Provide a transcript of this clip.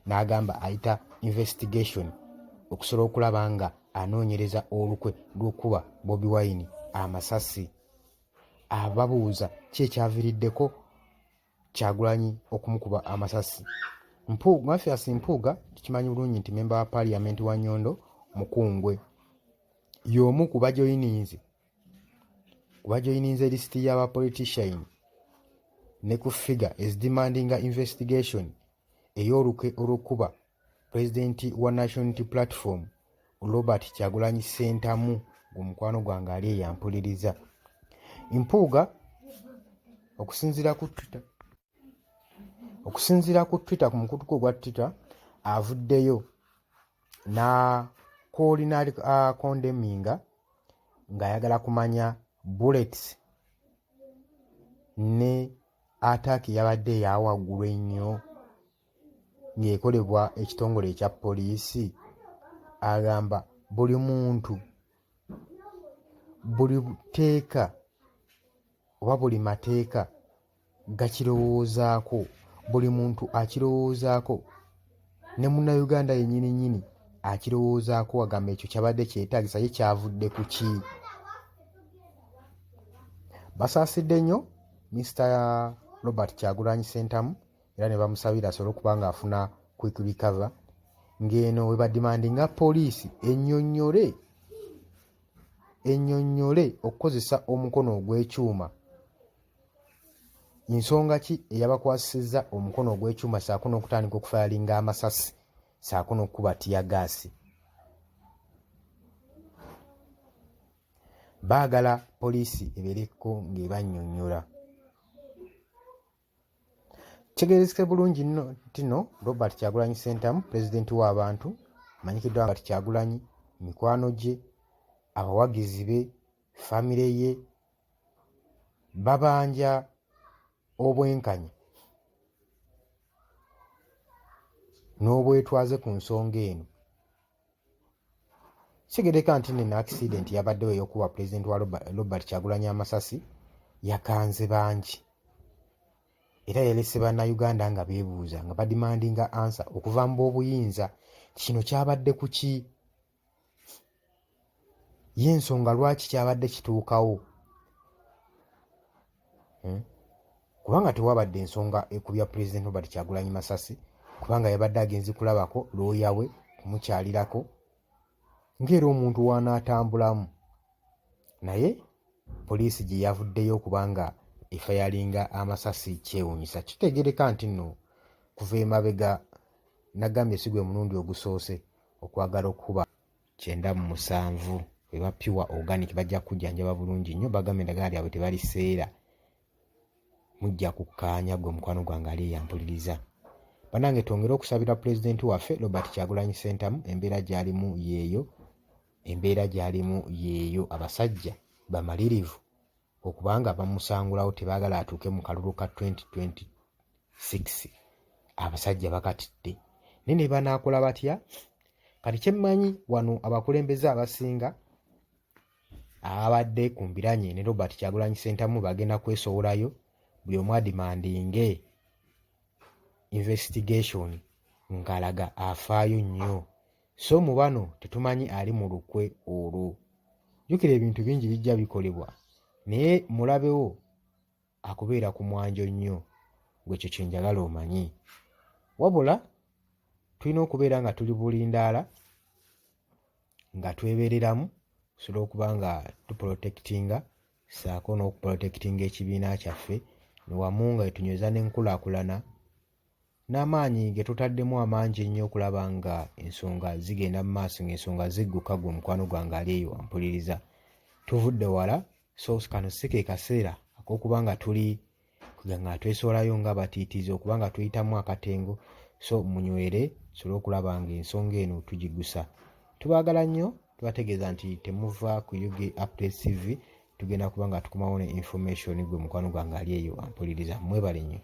N'agamba ayita investigation okusobola okulaba nga anoonyereza olukwe lw'okukuba Bobi Wine amasasi. Ababuuza ki ekyaviiriddeko Kyagulanyi okumukuba amasasi. Mathias Mpuuga tukimanyi bulungi nti memba wa parliament wa Nyondo Mukungwe, y'omu ku bajoyininze lisiti y'aba politician ne ku figure ezidemandinga investigation ey'olukwe olw'okukuba pulezidenti wa National Unity Platform Robert Kyagulanyi Ssentamu. Gwe mukwano gwange ali eyampuliriza, Mpuuga okusinziira ku Twitter, ku mukutu gwe ogwa Twitter, avuddeyo na condemninga ng'ayagala kumanya bullets ne attack yabadde eyawaggulu ennyo ng'ekolebwa ekitongole ekya poliisi. Agamba buli muntu, buli tteeka oba buli mateeka gakirowoozaako, buli muntu akirowoozaako, ne Munnayuganda yennyini nnyini akirowoozaako. Agamba ekyo kyabadde kyetaagisa ye kyavudde ku ki? Basaasidde nnyo Mr Robert Kyagulanyi Ssentamu era ne bamusabira asobole okuba ng'afuna quick recover, ng'eno we bademandinga poliisi ennyonnyole okukozesa omukono ogw'ekyuma. Nsonga ki eyabakwasizza omukono ogw'ekyuma ssaako n'okutandika okufayalinga amasasi ssaako n'okukuba teargas? Baagala poliisi ebeereko ng'ebannyonnyola. Kitegeerekese bulungi nno nti no Robert Kyagulanyi Ssentamu, pulezidenti w'abantu amanyikiddwa Robert Kyagulanyi, mikwano gye, abawagizi be, famire ye babanja obwenkanya n'obwetwaze ku nsonga eno. Kitegeereka nti nno accident yabaddewo ey'okuba pulezidenti wa Robert Kyagulanyi amasasi yakanze bangi era yalese Bannayuganda nga beebuuza, nga bademandinga answer okuva mu b'obuyinza. Kino kyabadde ku ki? Ye ensonga lwaki kyabadde kituukawo? Kubanga tewabadde ensonga ekubya pulezidenti Robert Kyagulanyi masasi, kubanga yabadde agenze kulabako looya we, kumukyalirako ng'era omuntu w'anaatambulamu, naye poliisi gye yavuddeyo okuba nga efayalinga amasasi kyewuunyisa. Kitegeereka nti nno kuva emabega, nagambye si gwe mulundi ogusoose okwagala okukuba. 97 eba pure organic, bajja kujjanjaba bulungi nnyo. Bagamba eddagala lyabwe tebaliseera, mujja kukkaanya. Gwe mukwano gwange ali eyampuliriza, bannange, twongere okusabira pulezidenti waffe Robert Kyagulanyi Ssentamu. Embeera gy'alimu yeeyo, embeera gy'alimu yeeyo. Abasajja bamalirivu okubanga bamusangulawo, tebaagala atuuke mu kalulu ka 2026. Abasajja bakatidde, naye ne banaakola batya? Kati kyemmanyi wano, abakulembeze abasinga ababadde ku mbiranye ne Robert Kyagulanyi Ssentamu bagenda kwesowolayo, buli omu ademandinge investigation ng'alaga afaayo nnyo. So mu bano tetumanyi ali mu lukwe olwo. Jjukira ebintu bingi bijja bikolebwa, naye mulabewo akubeera ku mwanjo nnyo. Gwe ekyo kye njagala omanyi. Wabula tulina okubeera nga tuli bulindaala, nga twebeereramu, tusobola okuba nga tuprotectinga ssaako n'okuprotectinga ekibiina kyaffe, wamu nga tunyweza n'enkulaakulana n'amaanyi ge tutaddemu amangi ennyo okulaba nga ensonga zigenda mu maaso, ng'ensonga zigguka. Gwe omukwano gwange ali eyo ampuliriza, tuvudde wala, so kano si ke kaseera ak'okuba nga tuli nga twesowolayo nga abatiitiizi okuba nga tuyitamu akatengo. So munywere tusobole okulaba ng'ensonga eno tugigusa. Tubaagala nnyo, tubategeeza nti temuva ku UG Update TV. Tugenda kuba nga tukomawo ne information. Gwe mukwano gwange ali eyo ampuliriza, mwebale nnyo.